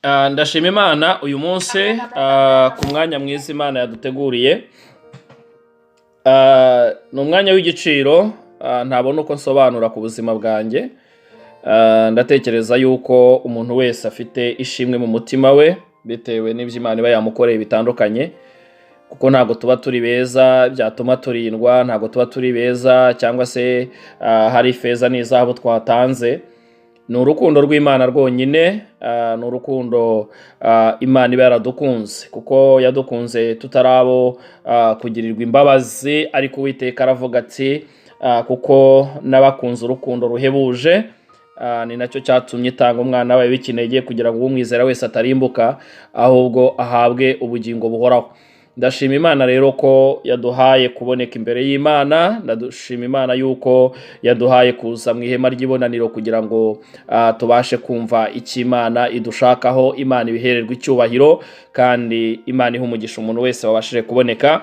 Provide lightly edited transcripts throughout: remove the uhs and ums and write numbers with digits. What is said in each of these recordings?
Ndashima Imana uyu munsi ku mwanya mwiza Imana yaduteguriye. Ni umwanya w'igiciro, ntabona uko nsobanura ku buzima bwanjye. Ndatekereza yuko umuntu wese afite ishimwe mu mutima we bitewe n'ibyo Imana iba yamukoreye bitandukanye, kuko ntabwo tuba turi beza byatuma turindwa, ntabwo tuba turi beza cyangwa se hari ifeza n'izahabu twatanze. Ni urukundo rw'Imana rwonyine, ni urukundo Imana iba yaradukunze, kuko yadukunze tutari abo kugirirwa imbabazi, ariko Uwiteka aravuga ati: "Kuko n'abakunze urukundo ruhebuje, ni nacyo cyatumye itanga umwana wayo w'ikinege kugira ngo umwizera wese atarimbuka, ahubwo ahabwe ubugingo buhoraho." Ndashima Imana rero ko yaduhaye kuboneka imbere y'Imana. Ndashima Imana yuko yaduhaye kuza mu ihema ry'ibonaniro kugira ngo tubashe kumva icyo Imana idushakaho. Imana ibihererwa icyubahiro, kandi Imana iha umugisha umuntu wese wabashije kuboneka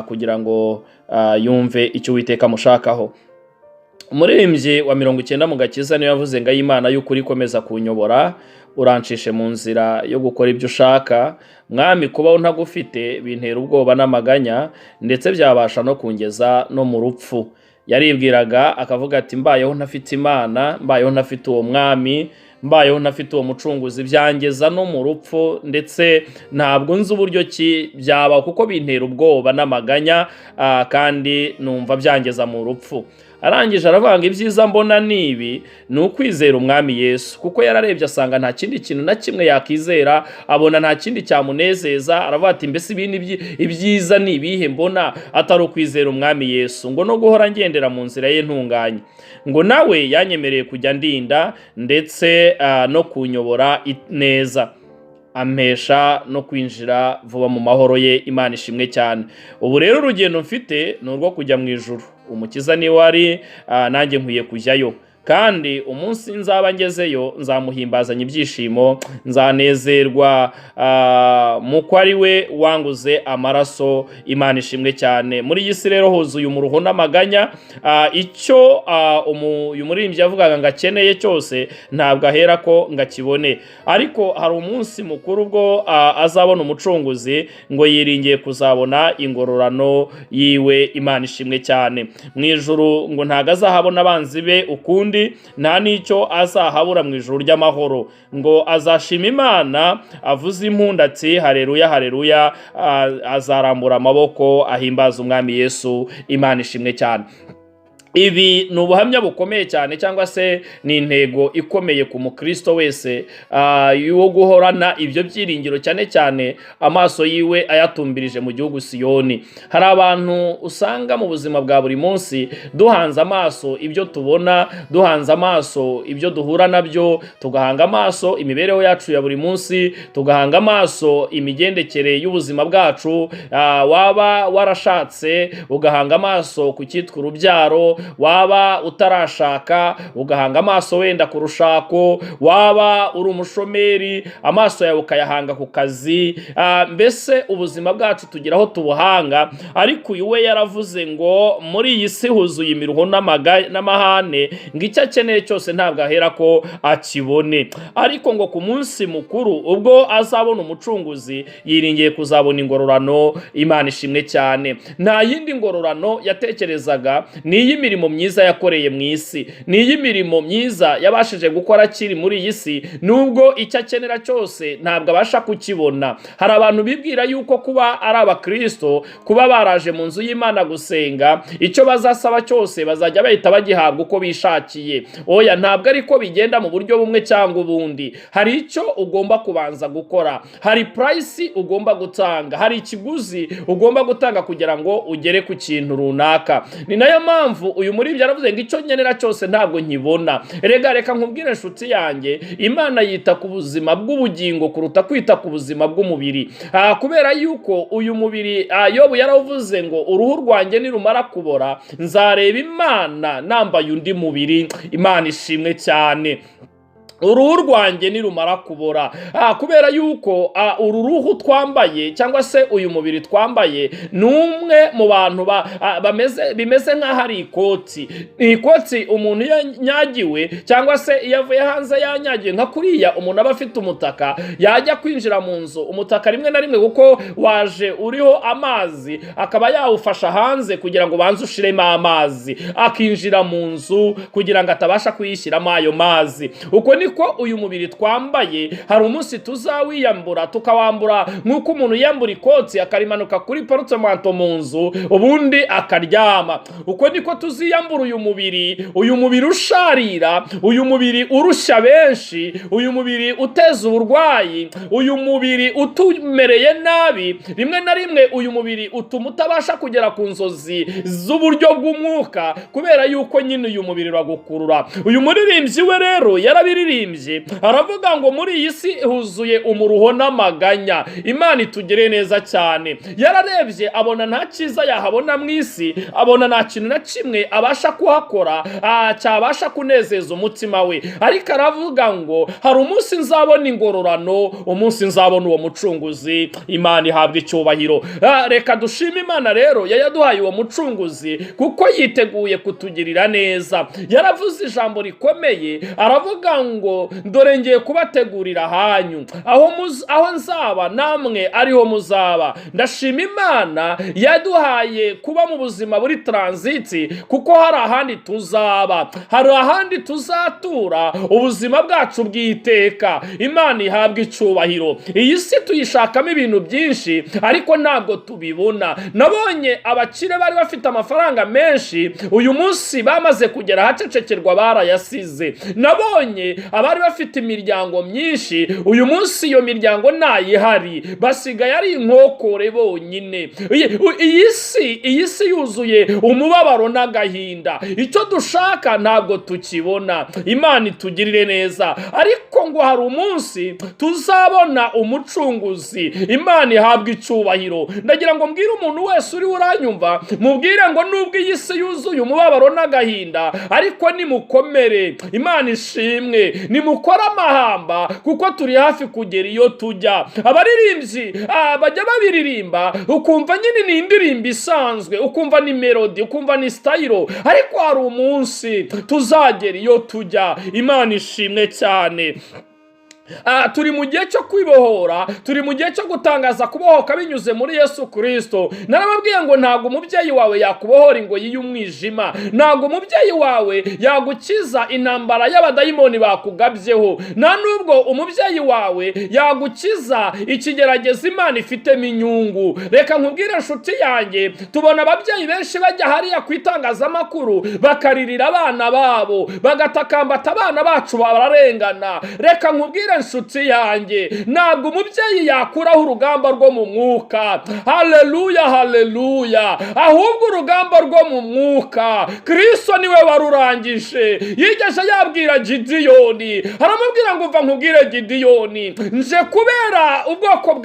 kugira ngo yumve icyo Uwiteka amushakaho. Umuririmbyi wa 90 mu gakiza niwe yavuze ngo: "Imana y'ukuri, ikomeza kunyobora, urancishe mu nzira yo gukora ibyo ushaka. Mwami, kubaho ntagufite bintera ubwoba n'amaganya, ndetse byabasha no kungeza no mu rupfu." Yaribwiraga akavuga ati: "Mbayeho ntafite Imana, mbayeho ntafite uwo mwami, mbayeho ntafite uwo mucunguzi, byangeza no mu rupfu, ndetse ntabwo nzi uburyo ki byaba, kuko bintera ubwoba n'amaganya, kandi numva byangeza mu rupfu." Arangije aravuga ngo: "Ibyiza mbona ni ibi, ni ukwizera Umwami Yesu," kuko yararebye asanga nta kindi kintu na kimwe yakizera, abona nta kindi cyamunezeza. Aravuga ati: "Mbese ibindi ibyiza ni ibihe mbona atari ukwizera Umwami Yesu, ngo no guhora ngendera mu nzira ye ntunganye?" Ngo nawe yanyemereye kujya ndinda ndetse no kunyobora neza, ampesha no kwinjira vuba mu mahoro ye. Imana ishimwe cyane. Ubu rero urugendo mfite ni urwo kujya mu ijuru. Umukiza niwe ari, nanjye nkwiye kujyayo, kandi umunsi nzaba ngezeyo nzamuhimbazanya ibyishimo, nzanezerwa mu ko ari we wanguze amaraso. Imana ishimwe cyane. Muri iyi si rero huzuye umuruho n'amaganya. Icyo uyu muririmbyi yavugaga ngo akeneye cyose ntabwo ahera ko ngo akibone, ariko hari umunsi mukuru ubwo azabona Umucunguzi, ngo yiringiye kuzabona ingororano yiwe. Imana ishimwe cyane. Mu ijuru ngo ntabwo azahabona abanzi be ukundi, nta n'icyo azahabura mu ijuru ry'amahoro. Ngo azashima Imana avuze impundu ati: "Hareruya, hareruya!" Azarambura amaboko ahimbaza Umwami Yesu. Imana ishimwe cyane. Ibi ni ubuhamya bukomeye cyane, cyangwa se ni intego ikomeye ku mukristo wese yo guhorana ibyo byiringiro, cyane cyane amaso yiwe ayatumbirije mu gihugu Siyoni. Hari abantu usanga mu buzima bwa buri munsi duhanze amaso ibyo tubona, duhanze amaso ibyo duhura nabyo, tugahanga amaso imibereho yacu ya buri munsi, tugahanga amaso imigendekere y'ubuzima bwacu. Waba warashatse ugahanga amaso ku cyitwa urubyaro, waba utarashaka ugahanga amaso wenda ku rushako, waba uri umushomeri amaso yawe ukayahanga ku kazi. Mbese ubuzima bwacu tugira aho tubuhanga. Ariko uyu we yaravuze ngo muri iyi si huzuye imiruho n'amahane, ngo icyo akeneye cyose ntabwo ahera ko akibone, ariko ngo ku munsi mukuru ubwo azabona Umucunguzi yiringiye kuzabona ingororano. Imana ishimwe cyane. Nta yindi ngororano yatekerezaga, ni iy'imirimo myiza yakoreye mu isi, ni iy'imirimo myiza yabashije gukora akiri muri iyi si, nubwo icyo akenera cyose ntabwo abasha kukibona. Hari abantu bibwira yuko kuba ari abakristo, kuba baraje mu nzu y'Imana gusenga, icyo bazasaba cyose bazajya bahita bagihabwa uko bishakiye. Oya, ntabwo ariko bigenda. Mu buryo bumwe cyangwa ubundi hari icyo ugomba kubanza gukora, hari price ugomba gutanga, hari ikiguzi ugomba gutanga kugira ngo ugere ku kintu runaka. Ni nayo mpamvu uyu muri ibyo aravuze ngo: "Icyo nkenera cyose ntabwo nkibona." Rega reka nkubwire, inshuti yanjye, Imana yita ku buzima bw'ubugingo kuruta kwita ku buzima bw'umubiri. Kubera yuko uyu mubiri, Yobu yaravuze ngo: "Uruhu rwanjye nirumara kubora nzareba Imana nambaye undi mubiri." Imana ishimwe cyane. Uruhu rwanjye nirumara kubora, kubera yuko uru ruhu twambaye cyangwa se uyu mubiri twambaye ni umwe mu bantu bameze bimeze nk'aho ari ikoti. Ni ikoti umuntu iyo yanyagiwe cyangwa se iyo avuye hanze yanyagiwe, nka kuriya umuntu aba afite umutaka, yajya kwinjira mu nzu, umutaka rimwe na rimwe kuko waje uriho amazi, akaba yawufasha hanze kugira ngo ubanze ushiremo amazi, akinjira mu nzu kugira ngo atabasha kuyishyiramo ayo mazi. Uko niko uyu mubiri twambaye, hari umunsi tuzawiyambura, tukawambura nk'uko umuntu yiyambura ikoti akarimanuka kuri portemanteau mu nzu, ubundi akaryama. Uko niko tuziyambura uyu mubiri, uyu mubiri usharira, uyu mubiri urushya benshi, uyu mubiri uteza uburwayi, uyu mubiri utumereye nabi. Rimwe na rimwe uyu mubiri utuma utabasha kugera ku nzozi z'uburyo bw'umwuka, kubera yuko nyine uyu mubiri uragukurura. Uyu muririmbyi we rero yarabiririmbye, aravuga ngo muri iyi si huzuye umuruho n'amaganya. Imana itugire neza cyane. Yararebye abona nta cyiza yahabona mu isi, abona nta kintu na kimwe abasha kuhakora cyabasha kunezeza umutima we, ariko aravuga ngo hari umunsi nzabona ingororano, umunsi nzabona uwo mucunguzi. Imana ihabwa icyubahiro. Reka dushime Imana rero yayaduhaye uwo mucunguzi, kuko yiteguye kutugirira neza. Yaravuze ijambo rikomeye, aravuga ngo dore ngiye kubategurira ahanyu, aho nzaba namwe ariho muzaba. Ndashima Imana yaduhaye kuba mu buzima buri transit, kuko hari ahandi tuzaba, hari ahandi tuzatura ubuzima bwacu bw'iteka. Imana ihabwa icyubahiro. Iyi si tuyishakamo ibintu byinshi, ariko ntabwo tubibona. Nabonye abakire bari bafite amafaranga menshi, uyu munsi bamaze kugera ahacecekerwa, barayasize. Nabonye abari bafite imiryango myinshi, uyu munsi iyo miryango ntayihari, basigaye ari inkokore bonyine. Iyi si yuzuye umubabaro n'agahinda. Icyo dushaka ntabwo tukibona. Imana itugirire neza. Ariko ngo hari umunsi tuzabona umucunguzi. Imana ihabwa icyubahiro. Ndagira ngo mbwire umuntu wese uri uranyumva, mubwire ngo nubwo iyi si yuzuye umubabaro n'agahinda, ariko nimukomere. Imana ishimwe. Nimukore amahamba, kuko turi hafi kugera iyo tujya. Abaririmbyi bajya babiririmba, ukumva nyine ni indirimbo isanzwe, ukumva ni melody, ukumva ni style, ariko hari umunsi tuzagera iyo tujya. Imana ishimwe cyane. Turi mu gihe cyo kwibohora, turi mu gihe cyo gutangaza kubohoka binyuze muri Yesu Kirisito. Narababwiye ngo ntabwo umubyeyi wawe yakubohora ingoyi y'umwijima, ntabwo umubyeyi wawe yagukiza intambara y'abadayimoni bakugabyeho, nta nubwo umubyeyi wawe yagukiza ikigeragezo Imana ifitemo inyungu. Reka nkubwire, inshuti yanjye, tubona ababyeyi benshi bajya hariya ku itangazamakuru bakaririra abana babo, bagatakambata abana bacu bararengana. Reka nkubwire, inshuti yanjye, ntabwo umubyeyi yakuraho urugamba rwo mu mwuka. Haleluya, haleluya! Ahubwo urugamba rwo mu mwuka Kristo niwe warurangije. Yigeze yabwira Gidiyoni, aramubwira ngo uva nkubwire Gidiyoni, nje kubera ubwoko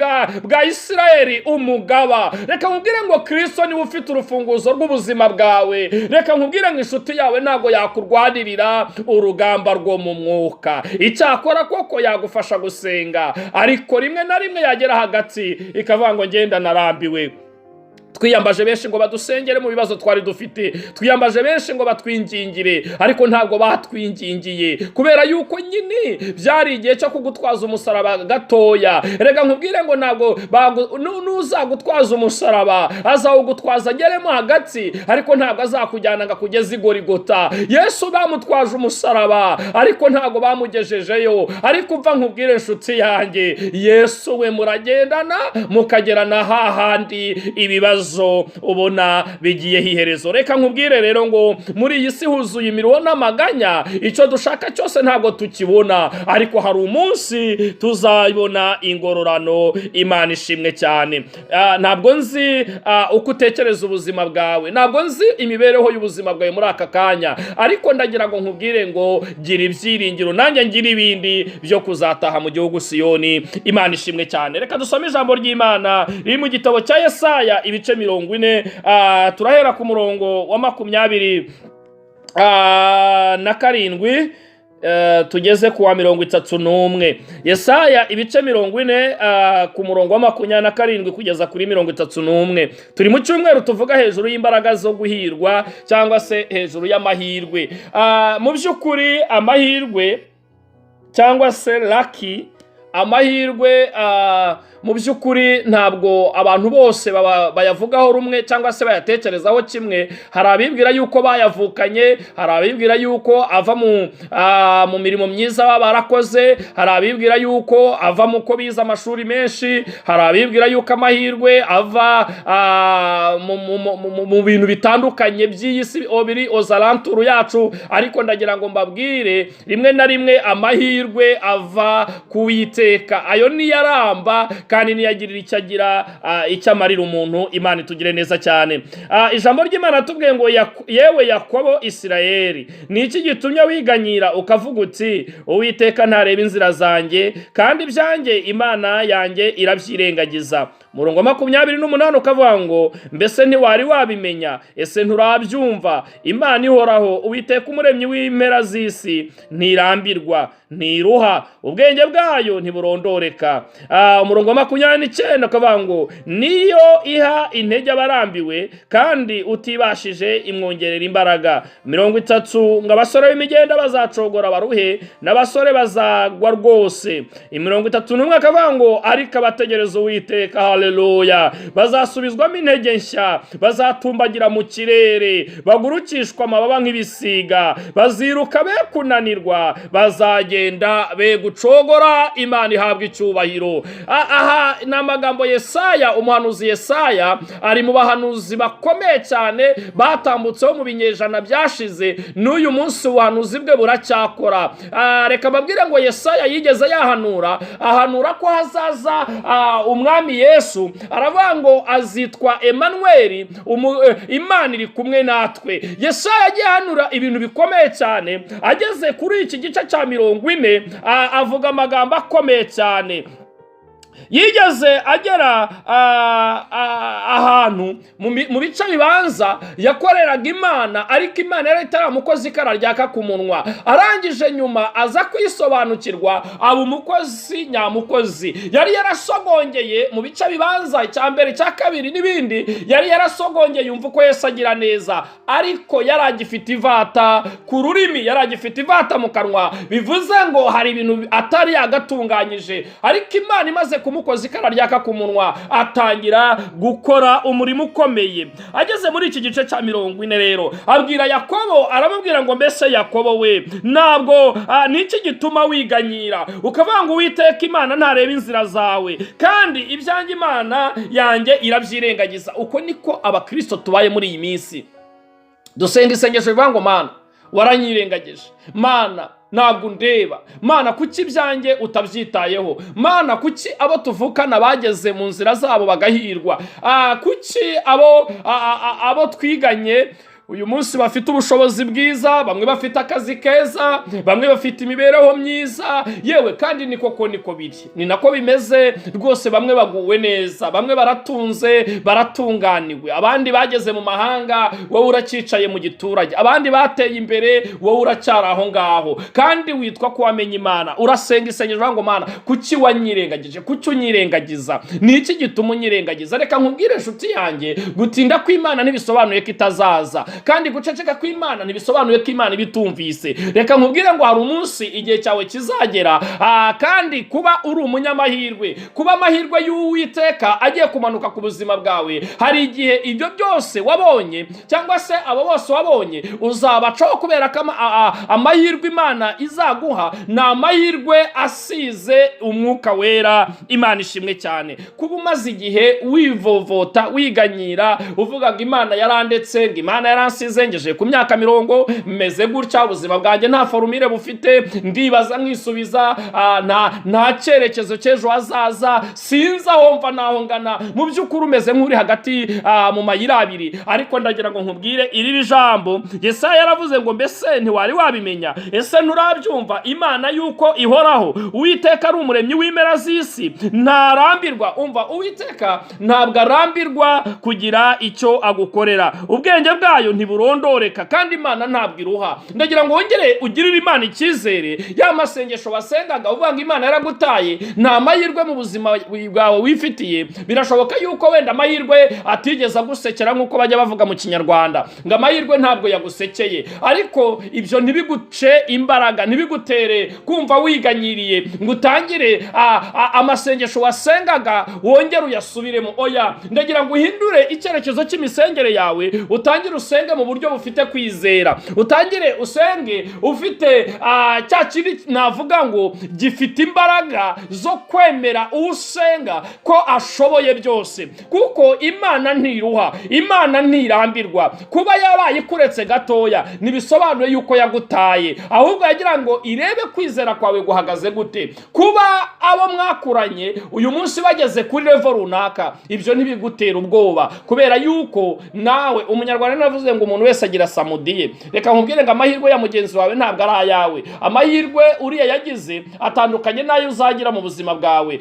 bwa Isirayeli umugaba. Reka nkubwire ngo Kristo niwe ufite urufunguzo rw'ubuzima bwawe. Reka nkubwire ngo inshuti yawe ntabwo yakurwanirira urugamba rwo mu mwuka. Icyakora koko yagufasha gusenga, ariko rimwe na rimwe yagera hagati ikavuga ngo ngenda narambiwe. Twiyambaje benshi ngo badusengere mu bibazo twari dufite, twiyambaje benshi ngo batwingingire, ariko ntabwo batwingingiye, kubera yuko nyine byari igihe cyo kugutwaza umusaraba gatoya. Reka nkubwire ngo ntabwo nuzagutwaza umusaraba, azawugutwaza ageremo hagati, ariko ntabwo azakujyana ngo akugeze i Gorigota. Yesu bamutwaje umusaraba, ariko ntabwo bamugejejeyo. Ariko umva nkubwire, inshuti yanjye, Yesu we muragendana mukagerana hahandi ibibazo ubona bigiyeho iherezo. Reka nkubwire rero ngo muri iyi si huzuye imiruho n'amaganya, icyo dushaka cyose ntabwo tukibona, ariko hari umunsi tuzabona ingororano. Imana ishimwe cyane. Ntabwo nzi uko utekereza ubuzima bwawe, ntabwo nzi imibereho y'ubuzima bwawe muri aka kanya, ariko ndagira ngo nkubwire ngo gira ibyiringiro, nanjye ngira ibindi byo kuzataha mu gihugu Siyoni. Imana ishimwe cyane. Reka dusome ijambo ry'Imana riri mu gitabo cya Yesaya ibice 40, turahera ku murongo wa 27. Tugeze ku wa 31. Yesaya ibice 40, ku murongo wa 27 kugeza kuri 31. Turi mu cyumweru tuvuga hejuru y'imbaraga zo guhirwa cyangwa se hejuru y'amahirwe. Mu by'ukuri amahirwe cyangwa se lucky, amahirwe, mu by'ukuri ntabwo abantu bose bayavugaho rumwe cyangwa se bayatekerezaho kimwe. Hari abibwira yuko bayavukanye, hari abibwira yuko ava mu mirimo myiza baba barakoze, hari abibwira yuko ava mu ko bize amashuri menshi, hari abibwira yuko amahirwe ava mu bintu bitandukanye by'iyi si biri aux alentours yacu. Ariko ndagira ngo mbabwire, rimwe na rimwe amahirwe ava ku Witeka. Ayo niyo aramba kandi niyagirira icyo agira, icyo amarira umuntu. Imana itugire neza cyane. Ijambo ry'Imana tubwiye ngo: "Yewe Yakobo, Isirayeli, ni iki gitumye wiganyira ukavuga uti: 'Uwiteka ntareba inzira zanjye, kandi ibyanjye Imana yanjye irabyirengagiza'?" Murongo wa 28 ukavuga ngo: "Mbese ntiwari wabimenya? Ese nturabyumva? Imana ihoraho, Uwiteka umuremyi w'impera z'isi, ntirambirwa, ntiruha, ubwenge bwayo ntiburondoreka." Umurongo wa 29 ukavuga ngo: "Niyo iha intege abarambiwe, kandi utibashije imwongerera imbaraga." 30 ngo: "Abasore b'imigenda bazacogora baruhe, n'abasore bazagwa rwose." 31 akavuga ngo: "Ariko abategereza Uwiteka, haleluya, bazasubizwamo intege nshya, bazatumbagira mu kirere, bagurukishwa amababa nk'ibisiga, baziruka be kunanirwa, bazagenda be gucogora." Imana ihabwa icyubahiro. Aha ni amagambo Yesaya, umuhanuzi Yesaya ari mu bahanuzi bakomeye cyane batambutseho mu binyejana byashize. N'uyu munsi ubuhanuzi bwe buracyakora. Reka mbabwire ngo Yesaya yigeze yahanura, ahanura ko hazaza umwami Yesu. Aravuga ngo azitwa Emanuweli, Imana iri kumwe natwe. Yesaya yagiye ahanura ibintu bikomeye cyane. Ageze kuri iki gice cya 40, avuga amagambo akomeye cyane. Yigeze agera ahantu mu bice bibanza yakoreraga Imana, ariko Imana yari itaramukoze ikara ryaka ku munwa. Arangije nyuma aza kwisobanukirwa, aba umukozi nyamukozi. Yari yarasogongeye mu bice bibanza, icya mbere, icya kabiri n'ibindi, yari yarasogongeye, yumva uko Yesu agira neza, ariko yari agifite ivata ku rurimi, yari agifite ivata mu kanwa. Bivuze ngo hari ibintu atari yagatunganyije. Ariko Imana imaze kumukoza ikara ryaka ku munwa, atangira gukora umurimo ukomeye. Ageze muri iki gice cya 40 rero, abwira Yakobo, aramubwira ngo: "Mbese Yakobo we, ntabwo ni iki gituma wiganyira ukavuga ngo Uwiteka Imana ntareba inzira zawe, kandi ibyanjye Imana yanjye irabyirengagiza?" Uko niko abakristo tubaye muri iyi minsi. Dusenga isengesho rivuga ngo: "Mana, waranyirengagije, Mana, ntabwo undeba, Mana, kuki ibyanjye utabyitayeho? Mana, kuki abo tuvukana bageze mu nzira zabo bagahirwa? Kuki abo twiganye uyu munsi bafite ubushobozi bwiza, bamwe bafite akazi keza, bamwe bafite imibereho myiza?" Yewe, kandi ni koko niko biri, ni nako bimeze rwose. Bamwe baguwe neza, bamwe baratunze, baratunganiwe, abandi bageze mu mahanga, wowe uracyicaye mu giturage, abandi bateye imbere, wowe uracyari aho ngaho, kandi witwa ko wamenye Imana. Urasenga isengesho ngo: "Mana, kuki wanyirengagije? Kuki unyirengagiza? Ni iki gituma unyirengagiza?" Reka nkubwire, inshuti yanjye, gutinda kw'Imana ntibisobanuye ko itazaza, kandi guceceka kw'Imana ntibisobanuye ko Imana ibitumvise. Reka nkubwire ngo hari umunsi igihe cyawe kizagera, kandi kuba uri umunyamahirwe, kuba amahirwe y'Uwiteka agiye kumanuka ku buzima bwawe, hari igihe ibyo byose wabonye cyangwa se abo bose wabonye uzabacaho, kubera ko amahirwe Imana izaguha ni amahirwe asize Umwuka Wera. Imana ishimwe cyane. Kuba umaze igihe wivovota, wiganyira, uvuga ngo Imana yarandetse, ngo Imana yaransize, ngejeje ku myaka 40 meze gutya, ubuzima bwanjye nta formule bufite, ndibaza nkisubiza, nta cyerekezo cy'ejo hazaza, sinzi aho mva n'aho ngana, mu by'ukuri umeze nk'uri hagati mu mayira abiri. Ariko ndagira ngo nkubwire iri jambo. Yesaya yaravuze ngo: "Mbese ntiwari wabimenya? Ese nturabyumva? Imana yuko ihoraho, Uwiteka ari umuremyi w'impera z'isi, ntarambirwa." Umva, Uwiteka ntabwo arambirwa kugira icyo agukorera, ubwenge bwayo ntiburondoreka, kandi Imana ntabwo iruha. Ndagira ngo wongere ugirire Imana icyizere. Ya masengesho wasengaga uvuga ngo Imana yaragutaye, nta mahirwe mu buzima bwawe wifitiye, birashoboka yuko wenda amahirwe atigeze agusekera, nk'uko bajya bavuga mu Kinyarwanda ngo amahirwe ntabwo yagusekeye. Ariko ibyo ntibiguce imbaraga, ntibigutere kumva wiganyiriye ngo utangire amasengesho wasengaga wongere uyasubiremo. Oya, ndagira ngo uhindure icyerekezo cy'imisengere yawe, utangire usenge mu buryo bufite kwizera, utangire usenge ufite cya kindi navuga ngo gifite imbaraga zo kwemera usenga ko ashoboye byose, kuko Imana ntiruha, Imana ntirambirwa. Kuba yabaye ikuretse gatoya ntibisobanuye yuko yagutaye, ahubwo yagira ngo irebe kwizera kwawe guhagaze gute. Kuba abo mwakuranye uyu munsi bageze kuri level runaka, ibyo ntibigutera ubwoba, kubera yuko nawe, Umunyarwanda navuze ngo umuntu wese agira samedi ye. Reka nkubwire ngo amahirwe ya mugenzi wawe ntabwo ari ayawe. Amahirwe uriya yagize atandukanye n'ayo uzagira mu buzima bwawe.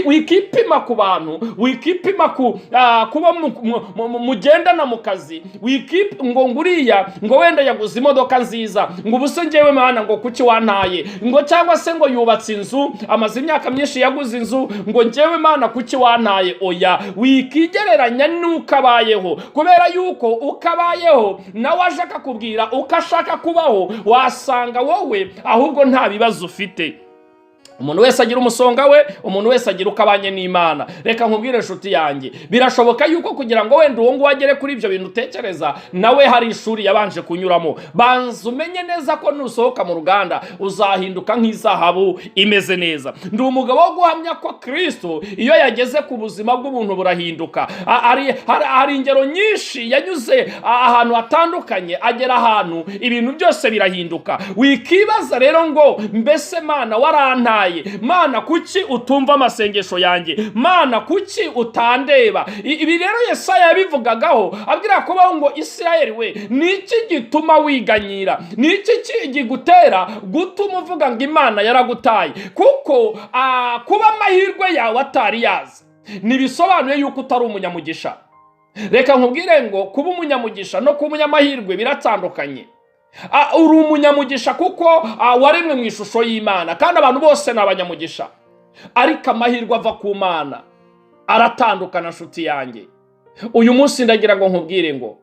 Wikipima ku bantu, wikipima ku kuba mugendana mu kazi, ngo nguriya ngo wenda yaguze imodoka nziza, ngo ubu se njyewe Mana ngo kuki wantaye, ngo cyangwa se ngo yubatse inzu, amaze imyaka myinshi yaguze inzu, ngo njyewe Mana kuki wantaye. Oya, wikigereranya n'uko abayeho, kubera yuko uko abayeho nawe aje akakubwira uko ashaka kubaho, wasanga wowe ahubwo nta bibazo ufite. Umuntu wese agira umusonga we, umuntu wese agira uko abanye n'Imana. Reka nkubwire, inshuti yanjye, birashoboka yuko kugira ngo wenda uwo nguwo agere kuri ibyo bintu utekereza, nawe hari ishuri yabanje kunyuramo. Banza umenye neza ko nusohoka mu ruganda uzahinduka nk'izahabu imeze neza. Ndi umugabo wo guhamya ko Kristo iyo yageze ku buzima bw'umuntu burahinduka. Hari ingero nyinshi, yanyuze ahantu hatandukanye, agera ahantu ibintu byose birahinduka. Wikibaza rero ngo mbese Mana warantaye, Mana kuki utumva amasengesho yanjye, Mana kuki utandeba? Ibi rero Yesaya yabivugagaho abwira kubaho ngo Isirayeli we, ni iki gituma wiganyira? Ni iki kigutera gutuma uvuga ngo Imana yaragutaye? Kuko kuba amahirwe yawe atari yaza ntibisobanuye yuko utari umunyamugisha. Reka nkubwire ngo kuba umunyamugisha no kuba umunyamahirwe biratandukanye. Uri umunyamugisha kuko waremwe mu ishusho y'Imana, kandi abantu bose ni abanyamugisha, ariko amahirwe ava ku Mana aratandukana. Nshuti yanjye, uyu munsi ndagira ngo nkubwire ngo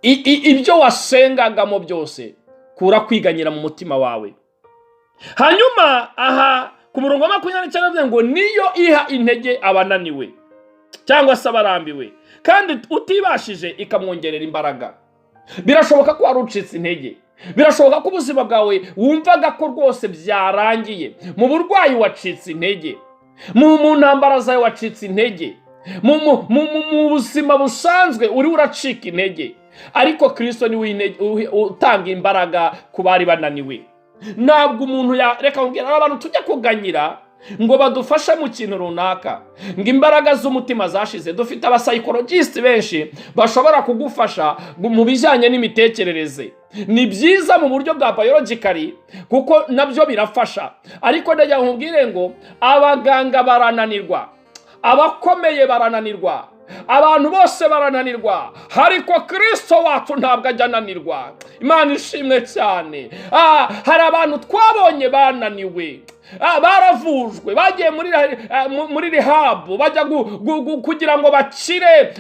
ibyo wasengagamo byose, kura kwiganyira mu mutima wawe. Hanyuma aha ku murongo wa 29 avuze ngo niyo iha intege abananiwe cyangwa se abarambiwe, kandi utibashije ikamwongerera imbaraga. Birashoboka ko wari ucitse intege, birashoboka ko ubuzima bwawe wumvaga ko rwose byarangiye. Mu burwayi wacitse intege, mu ntambara zawe wacitse intege, mu buzima busanzwe uri uracika intege, ariko Kirisito niwe utanga imbaraga ku bari bananiwe. Ntabwo umuntu ya, reka nkubwire, hari abantu tujya kuganyira ngo badufashe mu kintu runaka, ngo imbaraga z'umutima zashize. Dufite abapsychologist benshi bashobora kugufasha mu bijyanye n'imitekerereze. Ni byiza mu buryo bwa biologically, kuko nabyo birafasha, ariko ndagira ngo nkubwire ngo abaganga barananirwa, abakomeye barananirwa, abantu bose barananirwa, ariko Kirisito wacu ntabwo ajya ananirwa. Imana ishimwe cyane. Hari abantu twabonye bananiwe, baravujwe, bagiye muri rehab, bajya kugira ngo bakire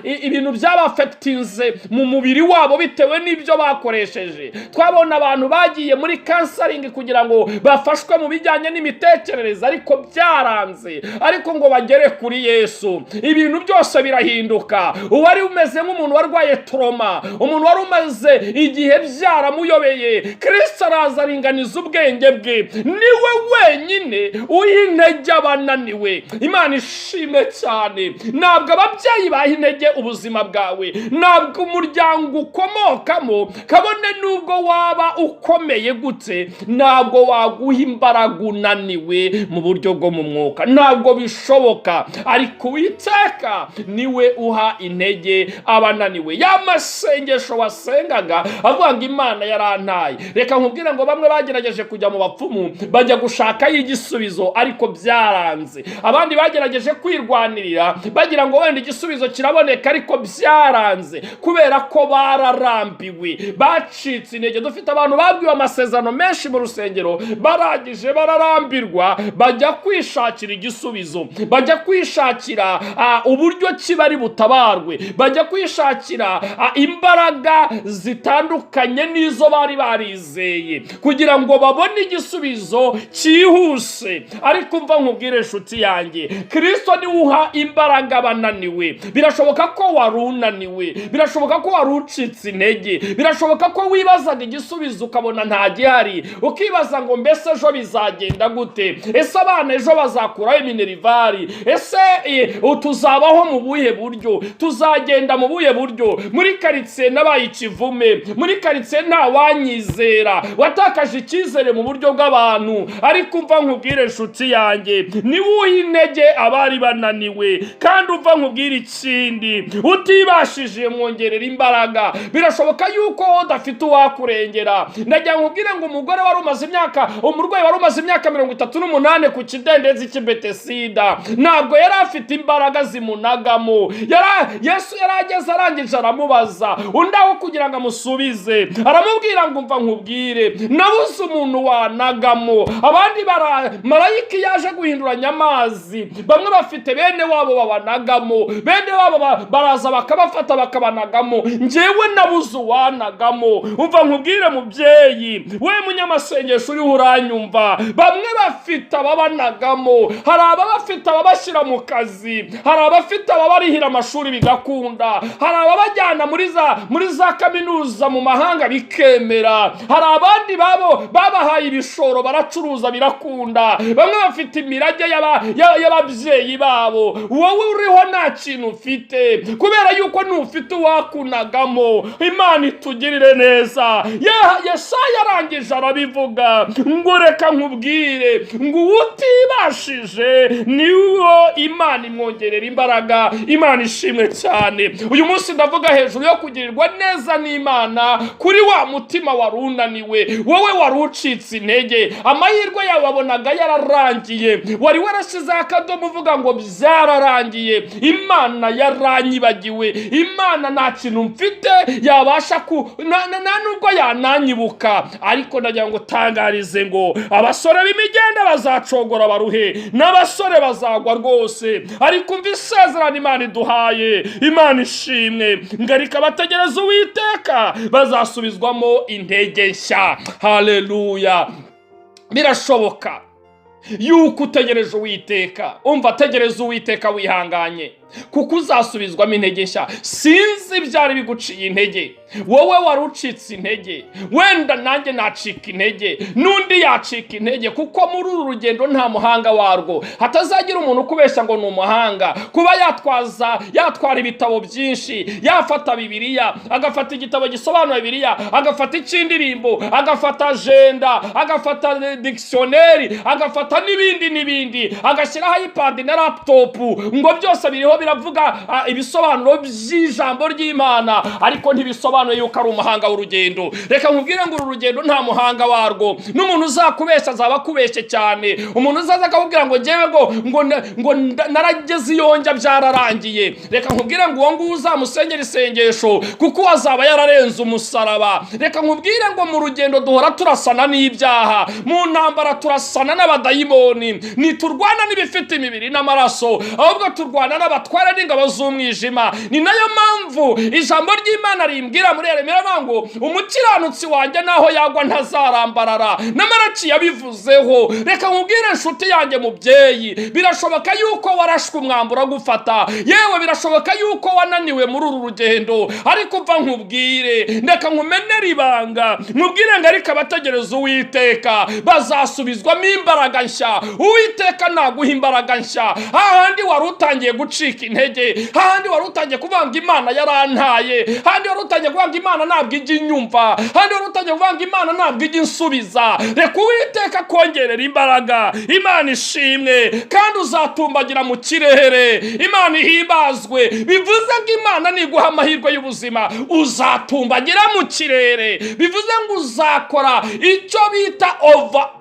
ibintu byabafetinze mu mubiri wabo bitewe n'ibyo bakoresheje. Twabona abantu bagiye muri counseling kugira ngo bafashwe mu bijyanye n'imitekerereze, ariko byaranze. Ariko ngo bagere kuri Yesu, ibintu byose birahinduka. Uwari umeze nk'umuntu warwaye trauma, umuntu wari umaze igihe byaramuyobeye, Kirisito araza aringaniza ubwenge bwe. Niwe wenyine uha intege abananiwe. Imana ishimwe cyane. Ntabwo ababyeyi baha intege ubuzima bwawe, ntabwo umuryango ukomokamo, kabone n'ubwo waba ukomeye gute, ntabwo waguha imbaraga unaniwe mu buryo bwo mu mwuka, ntabwo bishoboka. Ariko Uwiteka niwe uha intege abananiwe. Ya masengesho wasengaga avuga ngo Imana yarantaye, reka nkubwire ngo bamwe bagerageje kujya mu bapfumu, bajya gushaka gushakayo igisubizo, ariko byaranze. Abandi bagerageje kwirwanirira bagira ngo wenda igisubizo kiraboneka, ariko byaranze kubera ko bararambiwe, bacitse intege. Dufite abantu babwiwe amasezerano menshi mu rusengero, barangije bararambirwa, bajya kwishakira igisubizo, bajya kwishakira uburyo ki bari butabarwe, bajya kwishakira imbaraga zitandukanye n'izo bari barizeye kugira ngo babone igisubizo cyihuse. Ariko umva nkubwire, inshuti yanjye, Kirisito niwe uha imbaraga abananiwe. Birashoboka ko wari unaniwe, birashoboka ko wari ucitse intege, birashoboka ko wibazaga igisubizo ukabona nta gihari, ukibaza ngo: "Mbese ejo bizagenda gute? Ese abana ejo bazakuraho minerval? Ese tuzabaho mu buhe buryo? Tuzagenda mu buhe buryo? Muri karitsiye nabaye ikivume, muri karitsiye nta wanyizera." Watakaje icyizere mu buryo bw'abantu. Ariko umva nkubwire, inshuti yanjye, niwe uha intege abari bananiwe. Kandi umva nkubwire ikindi: utibashije mwongerera imbaraga. Birashoboka yuko wowe udafite uwakurengera. Ndagira ngo nkubwire ngo umugore wari umaze imyaka, umurwayi wari umaze imyaka 38 ku kidendezi cy'i Betesida, ntabwo yari afite imbaraga zimunagamo. Yesu yari ageze, arangije aramubaza. Undi aho kugira ngo amusubize, aramubwira ngo: "Umva nkubwire, nabuze umuntu wanagamo." Abandi bara marayika yaje guhinduranya amazi. Bamwe bafite bene wabo babanagamo, bene wabo baraza bakabafata bakabanagamo. Njyewe nabuze uwanagamo. Umva nkubwire, mubyeyi we, munyamasengesho uriho uranyumva, bamwe bafite ababanagamo. Hari ababafite ababashyira mu kazi, hari abafite ababarihira amashuri bigakunda, hari ababajyana muri za kaminuza mu mahanga bikemera, hari abandi babo babahaye ibishoro baracuruza birakunda. Bamwe bafite imirage y'ababyeyi babo. Wowe uriho nta kintu ufite kubera yuko ntufite uwakunagamo. Imana itugirire neza. Yesaya arangije arabivuga ngo: "Reka nkubwire ngo utibashije niwo Imana imwongerera imbaraga." Imana ishimwe cyane. Uyu munsi ndavuga hejuru yo kugirirwa neza n'Imana kuri wa mutima wari unaniwe, wowe wari ucitse intege, amahirwe yawe wabonaga yararangiye, wari warashyizeho akadomo uvuga ngo: "Byararangiye, Imana yaranyibagiwe, Imana nta kintu mfite yabasha ku nta nubwo yananyibuka." Ariko ndagira ngo tangarize ngo abasore b'imigenda bazacogora baruhe, n'abasore bazagwa rwose. Ariko umva isezerano Imana iduhaye. Imana ishimwe. Ngarika bategereza Uwiteka bazasubizwamo intege nshya. Haleluya! Birashoboka yuko utegereje Uwiteka. Umva, tegereza Uwiteka wihanganye, kuko uzasubizwamo intege nshya. Sinzi ibyari biguciye intege, wowe wari ucitse intege. Wenda nanjye nacika intege, n'undi yacika intege, kuko muri uru rugendo nta muhanga warwo. Hatazagira umuntu ukubeshya ngo ni umuhanga kuba yatwaza, yatwara ibitabo byinshi, yafata Bibiliya, agafata igitabo gisobanura Bibiliya, agafata icy'indirimbo, agafata agenda, agafata dictionnaire, agafata n'ibindi n'ibindi, agashyiraho iPad na laptop, ngo byose biriho biravuga ibisobanuro by'ijambo ry'Imana, ariko ntibisobanuye yuko ari umuhanga w'urugendo. Reka nkubwire ngo uru rugendo nta muhanga warwo. N'umuntu uzakubeshya azaba akubeshye cyane. Umuntu uzaza akakubwira ngo: "Ngewe ngo narageze iyo njya, byararangiye," reka nkubwire ngo uwo nguwo uzamusengera isengesho, kuko uwo azaba yararenze umusaraba. Reka nkubwire ngo mu rugendo duhora turasana n'ibyaha, mu ntambara turasana n'abadayimoni. Ntiturwana n'ibifite imibiri n'amaraso, ahubwo turwana n'abatware n'ingabo z'umwijima. Ni nayo mpamvu ijambo ry'Imana rimbwira muri Yeremiya rivuga ngo: "Umukiranutsi wanjye naho yagwa ntazarambarara." N'Amaraki yabivuzeho. Reka nkubwire, inshuti yanjye, mubyeyi, birashoboka yuko warashwe umwambi uragufata. Yewe, birashoboka yuko wananiwe muri uru rugendo. Ariko umva nkubwire, reka nkumenere ibanga, nkubwire ngo ariko abategereza Uwiteka bazasubizwamo imbaraga nshya. Uwiteka naguha imbaraga nshya hahandi wari utangiye gucika. gucika intege, hahandi wari utangiye kuvuga ngo Imana yarantaye, hahandi wari utangiye kuvuga ngo Imana ntabwo ijya inyumva, hahandi wari utangiye kuvuga ngo Imana ntabwo ijya insubiza, reka Uwiteka kongerera imbaraga. Imana ishimwe. Kandi uzatumbagira mu kirere. Imana ihimbazwe. Bivuze ngo Imana niguha amahirwe y'ubuzima, uzatumbagira mu kirere. Bivuze ngo uzakora icyo bita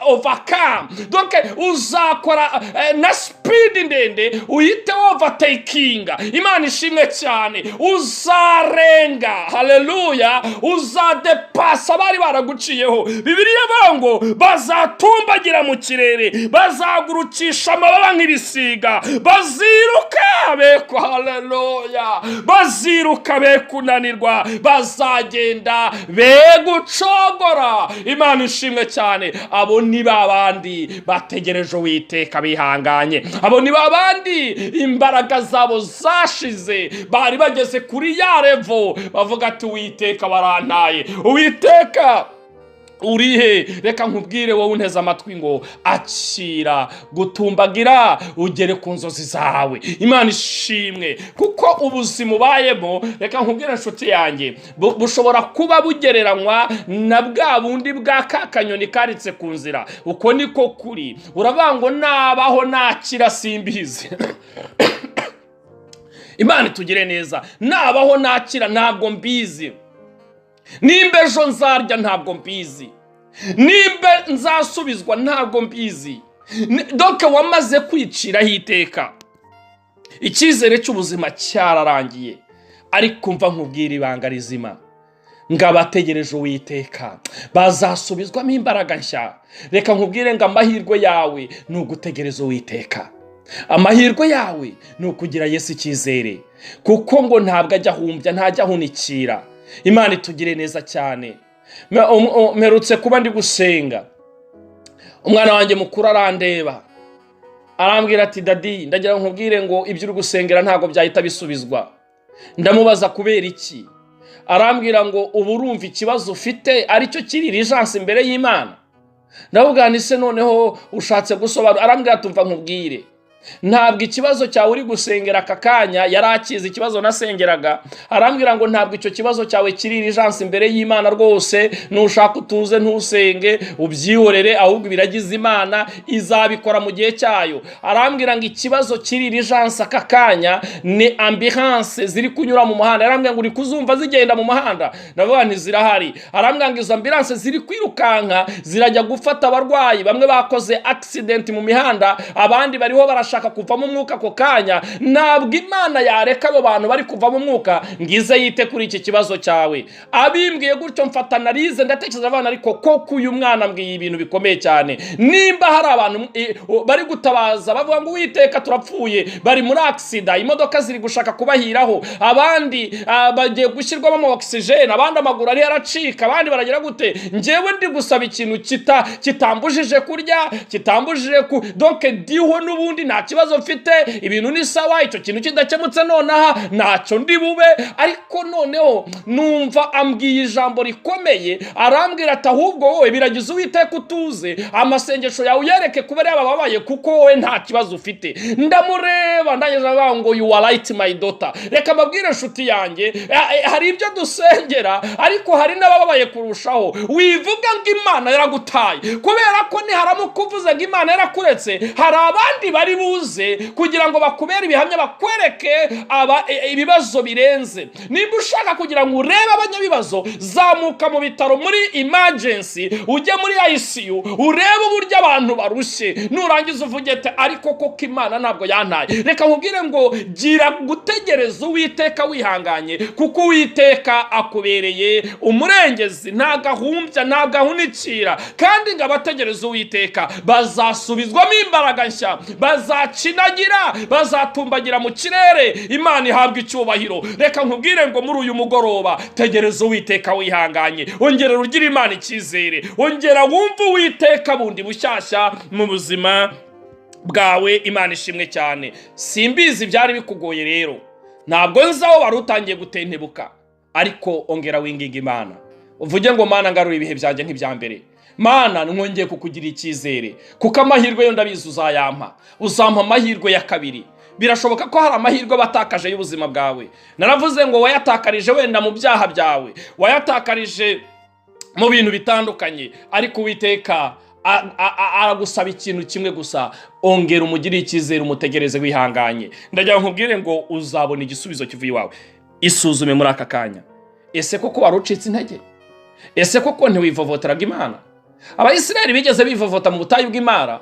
overcome, donc uzakora na speed ndende, uhite overtakinga. Imana ishimwe cyane. Uzarenga, haleluya, uzadepasa abari baraguciyeho. Bibiliya ivuga ngo bazatumbagira mu kirere, bazagurukisha amababa nk'ibisiga, baziruka beko, haleluya, baziruka be kunanirwa, bazagenda be gucogora. Imana ishimwe cyane. Abo ni ba bandi bategereje Uwiteka bihanganye. Abo ni ba bandi imbaraga zabo zashize, bari bageze kuri ya level bavuga ati: "Uwiteka warantaye, Uwiteka urihe?" Reka nkubwire wowe unteze amatwi ngo akira gutumbagira ugere ku nzozi zawe. Imana ishimwe. Kuko ubuzima ubayemo, reka nkubwire inshuti yanjye, bushobora kuba bugereranywa na bwa bundi bwa ka kanyoni karitse ku nzira. Uko niko kuri. Uravuga ngo nabaho nakira simbizi. Imana itugire neza. Nabaho nakira ntabwo mbizi, nimba ejo nzarya ntabwo mbizi, nimba nzasubizwa ntabwo mbizi. Donc wamaze kwiciraho iteka, icyizere cy'ubuzima cyararangiye. Ariko mva nkubwira ibanga rizima, ngo abategereje Uwiteka bazasubizwamo imbaraga nshya. Reka nkubwire ngo amahirwe yawe ni ugutegereza Uwiteka, amahirwe yawe ni ukugira Yesu icyizere, kuko ngo ntabwo ajya ahumbya, ntajya ahunikira. Imana itugire neza cyane. Mperutse kuba ndi gusenga, umwana wanjye mukuru arandeba, arambwira ati: "Daddy, ndagira ngo nkubwire ngo ibyo uri gusengera ntabwo byahita bisubizwa." Ndamubaza kubera iki. Arambwira ngo ubu urumva ikibazo ufite aricyo kiri urgence imbere y'Imana? Ndavuga nti: "Se noneho ushatse gusobanura?" Arambwira ati: "Umva nkubwire, ntabwo ikibazo cyawe uri gusengera aka kanya." Yari akizi ikibazo nasengeraga. Arambwira ngo ntabwo icyo kibazo cyawe kiri urgence imbere y'Imana rwose. Nushaka utuze, ntusenge, ubyihorere, ahubwo ibiragize Imana izabikora mu gihe cyayo. Arambwira ngo ikibazo kiri urgence aka kanya ni ambulance ziri kunyura mu muhanda. Arambwira ngo uri kuzumva zigenda mu muhanda? Ndavuga nti zirahari. Arambwira ngo izo ambulance ziri kwirukanka, zirajya gufata abarwayi, bamwe bakoze accident mu mihanda, abandi bariho barashaka kuvamo umwuka ako kanya. Ntabwo Imana yareka abo bantu bari kuvamo umwuka ngo ize yite kuri iki kibazo cyawe. Abimbwiye gutyo, mfata narize, ndatekereza abana, ariko koko uyu mwana ambwiye ibintu bikomeye cyane. Nimba hari abantu bari gutabaza bavuga ngo: "Uwiteka, turapfuye," bari muri accident, imodoka ziri gushaka kubahiraho, abandi bagiye gushyirwamo ama oxygène, abandi amaguru ariyo aracika, abandi baragira gute, njyewe ndi gusaba ikintu kitambujije kurya, kitambujije ku, donc ndiho n'ubundi, nta kibazo mfite, ibintu ni sawa. Icyo kintu kidakemutse nonaha ntacyo ndi bube. Ariko noneho numva ambwiye ijambo rikomeye. Arambwira ati: "Ahubwo wowe biragize Uwiteka, utuze, amasengesho yawe uyereke kuba yaba babaye, kuko wowe nta kibazo ufite." Ndamureba, ndangije avuga ngo: "You are right, my daughter." Reka mbabwire inshuti yanjye, hari ibyo dusengera, ariko hari n'abababaye kurushaho. Wivuga ngo Imana yaragutaye, kubera ko niharamuka uvuze ngo Imana yarakuretse, hari abandi bari buze kugira ngo bakubere ibihamya, bakwereke ibibazo birenze. Nimba ushaka kugira ngo urebe abanyabibazo, zamuka mu bitaro muri emergency, ujye muri ICU, urebe uburyo abantu barushye, nurangiza uvuge ati: "Ariko koko Imana ntabwo yantaye." Reka nkubwire ngo gira gutegereza Uwiteka wihanganye, kuko Uwiteka akubereye umurengezi, ntabwo ahumbya, ntabwo ahunikira. Kandi ngo abategereza Uwiteka bazasubizwamo imbaraga nshya, bazakinagira, bazatumbagira mu kirere. Imana ihabwa icyubahiro. Reka nkubwire ngo muri uyu mugoroba tegereza Uwiteka wihanganye, ongera ugire Imana icyizere, ongera wumve Uwiteka bundi bushyashya mu buzima bwawe. Imana ishimwe cyane. Simbizi byari bikugoye rero, ntabwo nzi aho wari utangiye gutentebuka, ariko ongera winginga Imana, uvuge ngo: "Mana, ngarura ibihe byanjye nk'ibya mbere. Mana, mwongeye kukugira icyizere, kuko amahirwe yo ndabizi uzayampa, uzampa amahirwe ya kabiri." Birashoboka ko hari amahirwe watakaje y'ubuzima bwawe. Naravuze ngo wayatakarije wenda mu byaha byawe, wayatakarije mu bintu bitandukanye, ariko Uwiteka aragusaba ikintu kimwe gusa: ongera umugirire icyizere, umutegereze wihanganye. Ndagira ngo nkubwire ngo uzabona igisubizo kivuye iwawe. Isuzume muri aka kanya. Ese koko wari ucitse intege? Ese koko ntiwivovoteraga Imana? Abayisiraheli bigeze bivovota mu butayu bw'Imara.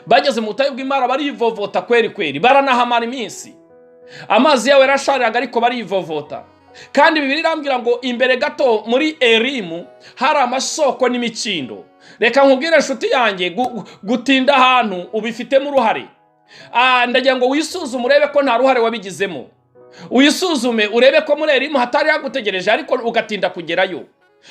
Bageze mu butayu bw'Imara barivovota kweri kweri, baranahamara iminsi. Amazi yawe yarashariraga, ariko barivovota. Kandi Bibiliya irambwira ngo imbere gato muri Erimu hari amasoko n'imikindo. Reka nkubwire, inshuti yanjye, gutinda ahantu ubifitemo uruhare. Ndagira ngo wisuzume urebe ko nta ruhare wabigizemo. Wisuzume urebe ko muri Erimu hatari hagutegereje, ariko ugatinda kugerayo,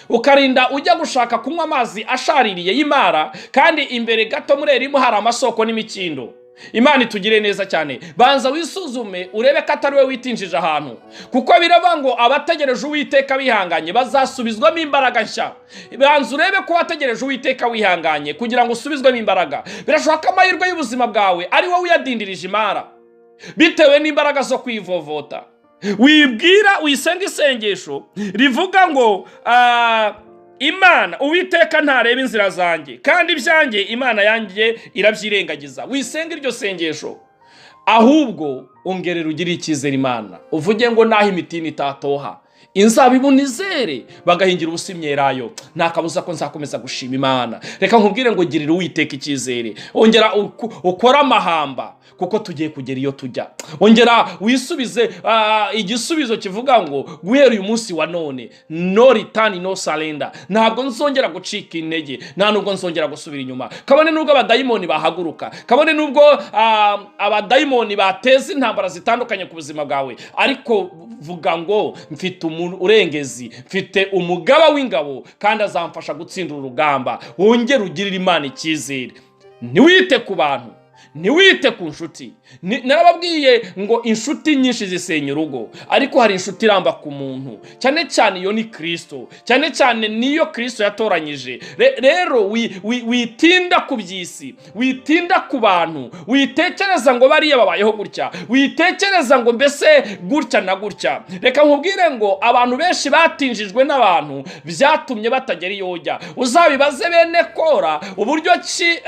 ukarinda ujya gushaka kunywa amazi ashaririye y'Imara, kandi imbere gato muri Erimu hari amasoko n'imikindo. Imana itugire neza cyane. Banza wisuzume urebe ko atari we witinjije ahantu, kuko biravuga ngo abategereje Uwiteka bihanganye bazasubizwamo imbaraga nshya. Banza urebe ko wategereje Uwiteka wihanganye kugira ngo usubizwemo imbaraga. Birashoboka ko amahirwe y'ubuzima bwawe ari wowe uyadindirije Imara bitewe n'imbaraga zo kwivovota. Wibwira wisenga isengesho rivuga ngo "Imana, Uwiteka ntareba inzira zanjye, kandi ibyanjye Imana yanjye irabyirengagiza." Wisenga iryo sengesho, ahubwo ongerera ugire icyizere Imana, uvuge ngo naho imitini itatoha, inzabibu nizere, bagahingira ubusa imyelayo, nta kabuza ko nzakomeza gushima Imana. Reka nkubwire ngo girira Uwiteka icyizere, ongera ukore amahamba, kuko tugiye kugera iyo tujya. Ongera wisubize igisubizo kivuga ngo guhera uyu munsi wa none, no return, no surrender. Ntabwo nzongera gucika intege, nta nubwo nzongera gusubira inyuma, kabone nubwo abadayimoni bahaguruka, kabone nubwo abadayimoni bateza intambara zitandukanye ku buzima bwawe. Ariko vuga ngo mfite urengezi, mfite umugaba w'ingabo, kandi azamfasha gutsinda uru rugamba. Wongere ugirire Imana icyizere, ntiwite ku bantu, ntiwite ku nshuti. Narababwiye ngo inshuti nyinshi zisenya urugo, ariko hari inshuti iramba ku muntu, cyane cyane iyo ni Kirisito, cyane cyane niyo Kirisito yatoranyije. Rero witinda ku by'isi, witinda ku bantu, witekereza ngo bariya babayeho gutya, witekereza ngo mbese gutya na gutya. Reka nkubwire ngo abantu benshi batinjijwe n'abantu, byatumye batagera iyo ujya. Uzabibaze bene Kora uburyo ki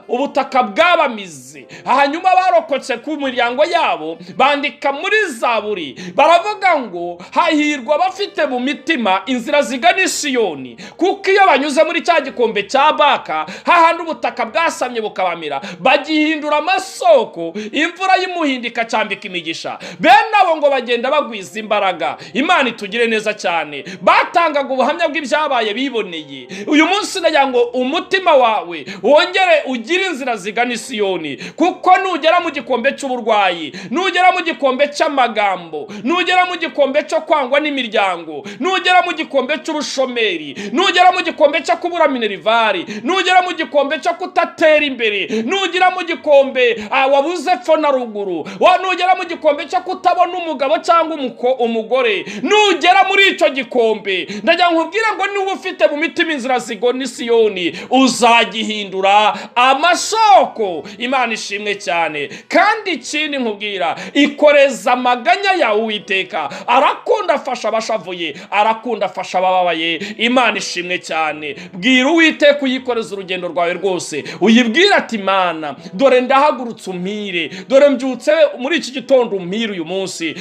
ubutaka bwabamize, hanyuma barokotse ku miryango yabo bandika muri Zaburi, baravuga ngo hahirwa abafite mu mitima inzira zigana i Siyoni, kuko iyo banyuze muri cya gikombe cya Baka, hahandi ubutaka bwasamye bukabamira, bagihindura amasoko, imvura y'umuhindo ikacyambika imigisha. Bene abo ngo bagenda bagwiza imbaraga. Imana itugire neza cyane. Batangaga ubuhamya bw'ibyabaye biboneye. Uyu munsi ndagira ngo umutima wawe wongere ugire inzira zigana i Siyoni, kuko nugera mu gikombe cy'uburwayi, nugera mu gikombe cy'amagambo, nugera mu gikombe cyo kwangwa n'imiryango, nugera mu gikombe cy'ubushomeri, nugera mu gikombe cyo kubura minerval, nugera mu gikombe cyo kutatera imbere, nugera mu gikombe wabuze epfo na ruguru, nugera mu gikombe cyo kutabona umugabo cyangwa umugore, nugera muri icyo gikombe, ndagira ngo nkubwire ngo niba ufite mu mitima inzira zigana i Siyoni, uzagihindura amasoko. Imana ishimwe cyane. Kandi ikindi nkubwira, ikoreza amaganya yawe Uwiteka. Arakunda afasha abashavuye, arakunda afasha abababaye. Imana ishimwe cyane. Bwira Uwiteka, uyikoreza urugendo rwawe rwose, uyibwire ati: "Imana, dore ndahagurutse, umpire. Dore mbyutse muri iki gitondo, umpire uyu munsi.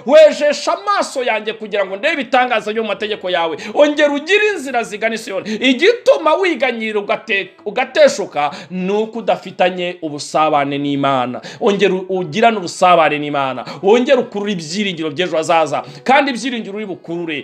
Wejesha amaso yanjye kugira ngo ndebe ibitangaza byo mu mategeko yawe." Ongera ugire inzira zigana i Siyoni. Igituma wiganyira, ugateshuka, ni uko udafitanye ubusabane n'Imana. Ongera ugirane ubusabane n'Imana, wongere ukurure ibyiringiro by'ejo hazaza. Kandi ibyiringiro uri bukurure,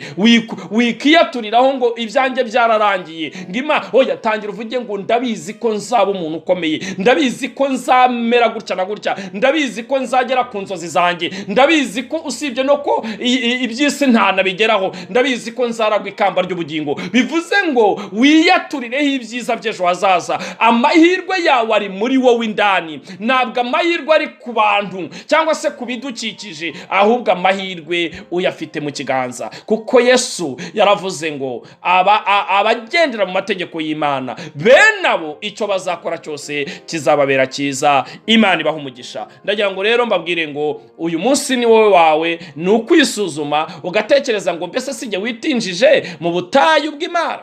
wikiyaturiraho ngo ibyanjye byararangiye, ngo Ima oya. Tangira uvuge ngo ndabizi ko nzaba umuntu ukomeye, ndabizi ko nzamera gutya na gutya, ndabizi ko nzagera ku nzozi zanjye, ndabizi ko usibye no ko iby'isi ntanabigeraho, ndabizi ko nzaragwa ikamba ry'ubugingo. Bivuze ngo wiyaturireho ibyiza by'ejo hazaza, amahirwe. yawe ari muri wowe indani. Ntabwo amahirwe ari ku bantu cyangwa se ku bidukikije, ahubwo amahirwe uyafite mu kiganza, kuko Yesu yaravuze ngo abagendera mu mategeko y'Imana, bene abo icyo bazakora cyose kizababera cyiza. Imana ibaha umugisha. Ndagira ngo rero mbabwire ngo uyu munsi ni wowe wawe, ni ukwisuzuma ugatekereza ngo: "Mbese sijye witinjije mu butayu bw'Imana?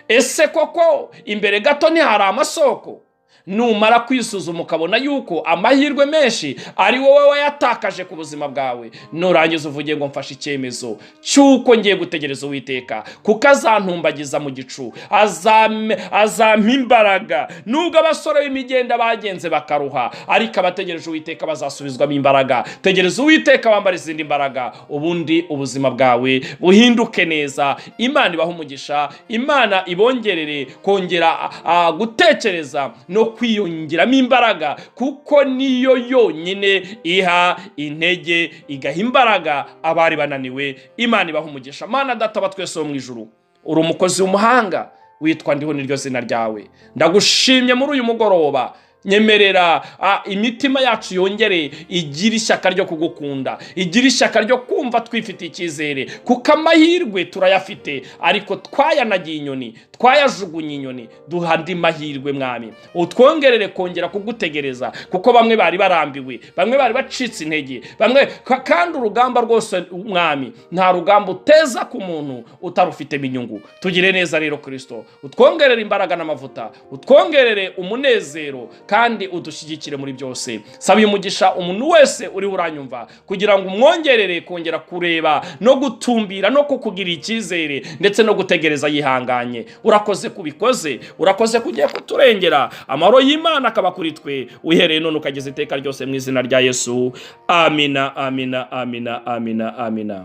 Ese koko imbere gato ntihari amasoko?" Numara kwisuzuma ukabona yuko amahirwe menshi ari wowe wayatakaje ku buzima bwawe, nurangiza uvuge ngo: "Mfashe icyemezo cy'uko ngiye gutegereza Uwiteka, kuko azantumbagiza mu gicu, azampa imbaraga. Nubwo abasore b'imigenda bagenze bakaruha, ariko abategereje Uwiteka bazasubizwamo imbaraga." Tegereza Uwiteka, wambara izindi mbaraga, ubundi ubuzima bwawe buhinduke neza. Imana ibahe umugisha, Imana ibongerere kongera gutekereza no kwiyongeramo imbaraga, kuko niyo yonyine iha intege, igaha imbaraga abari bananiwe. Imana ibaha umugisha. Mana Data wa twese wo mu ijuru, uri umukozi w'umuhanga, witwa Ndiho niryo zina ryawe. Ndagushimye muri uyu mugoroba. Nyemerera imitima yacu yongere igire ishyaka ryo kugukunda, igire ishyaka ryo kumva twifitiye icyizere, kuko amahirwe turayafite, ariko twayanagiye inyoni, twayajugunye inyoni. Duha andi mahirwe, Mwami, utwongerere kongera kugutegereza, kuko bamwe bari barambiwe, bamwe bari bacitse intege, bamwe kandi urugamba rwose, Mwami, nta rugamba uteza ku muntu utarufitemo inyungu. Tugire neza rero, Kirisito, utwongerere imbaraga n'amavuta, utwongerere umunezero, kandi udushyigikire muri byose. Saba uyu mugisha umuntu wese uriho uranyumva, kugira ngo umwongerere kongera kureba no gutumbira no kukugira icyizere, ndetse no gutegereza yihanganye. Urakoze kubikoze, urakoze kugiye kuturengera. Amahoro y'Imana akaba kuri twe uhereye none ukageza iteka ryose, mu izina rya Yesu. Amina, amina, amina, amina, amina.